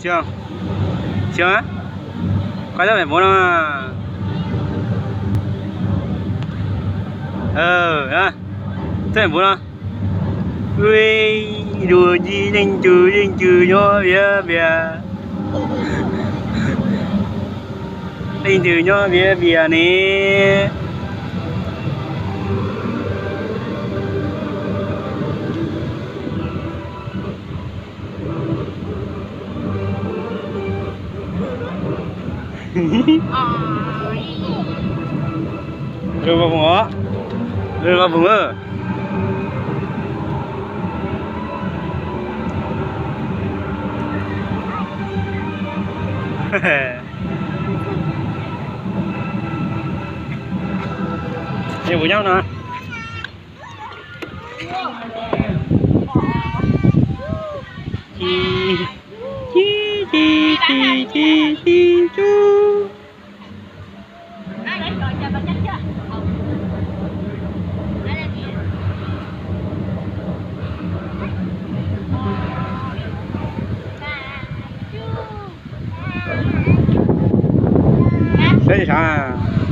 Xyoo, xyoo, koj coj mem puv no. Coj mem puv no. Ui, dua ci leej twg leej twg nyob viav vias. Leej twg nyob viav vias ne? Lwj Vaj Voog os, Lwj Vaj Voog. Es kuv nyob no. Ci, ci, ci, ci, ci, ci, cu. Saib sav.